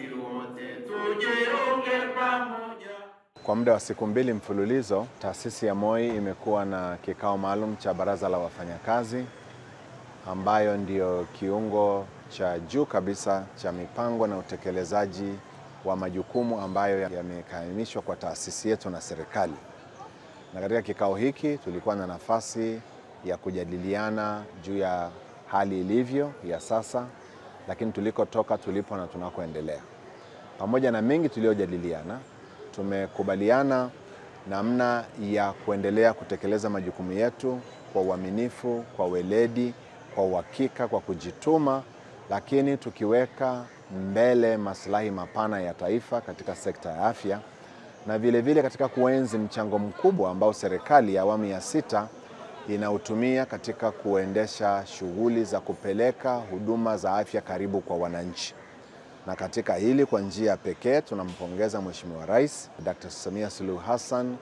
Sisi wote tujiunge pamoja. Kwa muda wa siku mbili mfululizo, taasisi ya MOI imekuwa na kikao maalum cha baraza la wafanyakazi, ambayo ndio kiungo cha juu kabisa cha mipango na utekelezaji wa majukumu ambayo yamekaimishwa kwa taasisi yetu na serikali. Na katika kikao hiki tulikuwa na nafasi ya kujadiliana juu ya hali ilivyo ya sasa, lakini tulikotoka, tulipo na tunakoendelea. Pamoja na mengi tuliyojadiliana, tumekubaliana namna ya kuendelea kutekeleza majukumu yetu kwa uaminifu, kwa weledi, kwa uhakika, kwa kujituma, lakini tukiweka mbele maslahi mapana ya taifa katika sekta ya afya, na vile vile katika kuenzi mchango mkubwa ambao serikali ya awamu ya 6 inautumia katika kuendesha shughuli za kupeleka huduma za afya karibu kwa wananchi. Na katika hili kwa njia pekee tunampongeza Mheshimiwa Rais Dr. Samia Suluhu Hassan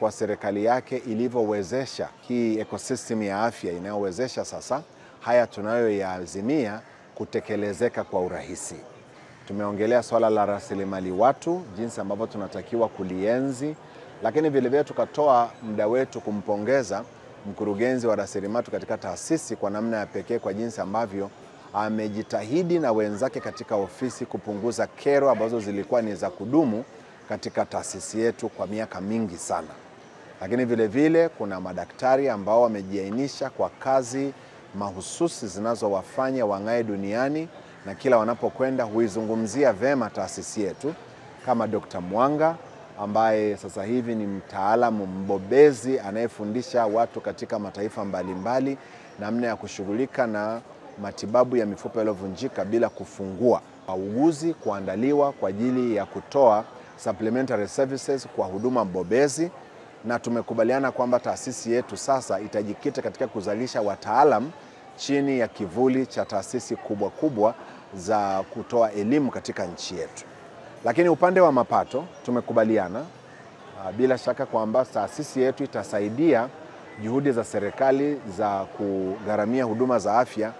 kwa serikali yake ilivyowezesha hii ecosystem ya afya inayowezesha sasa haya tunayoyaazimia kutekelezeka kwa urahisi. Tumeongelea swala la rasilimali watu, jinsi ambavyo tunatakiwa kulienzi, lakini vile vile tukatoa muda wetu kumpongeza mkurugenzi wa rasilimali katika taasisi kwa namna ya pekee kwa jinsi ambavyo amejitahidi na wenzake katika ofisi kupunguza kero ambazo zilikuwa ni za kudumu katika taasisi yetu kwa miaka mingi sana. Lakini vile vile kuna madaktari ambao wamejiainisha kwa kazi mahususi zinazowafanya wang'ae duniani na kila wanapokwenda huizungumzia vema taasisi yetu, kama Dr. Mwanga ambaye sasa hivi ni mtaalamu mbobezi anayefundisha watu katika mataifa mbalimbali namna ya kushughulika na matibabu ya mifupa iliyovunjika bila kufungua. Wauguzi kuandaliwa kwa ajili ya kutoa supplementary services kwa huduma mbobezi, na tumekubaliana kwamba taasisi yetu sasa itajikita katika kuzalisha wataalam chini ya kivuli cha taasisi kubwa kubwa za kutoa elimu katika nchi yetu. Lakini upande wa mapato tumekubaliana bila shaka kwamba taasisi yetu itasaidia juhudi za serikali za kugharamia huduma za afya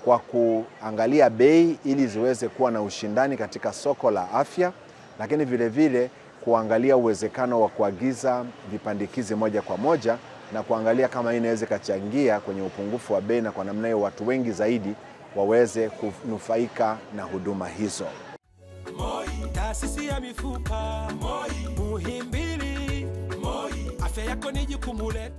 kwa kuangalia bei ili ziweze kuwa na ushindani katika soko la afya, lakini vile vile kuangalia uwezekano wa kuagiza vipandikizi moja kwa moja na kuangalia kama inaweza ikachangia kwenye upungufu wa bei na kwa namna hiyo watu wengi zaidi waweze kunufaika na huduma hizo. MOI, taasisi ya mifupa. MOI, Muhimbili. MOI, afya yako ni jukumu letu.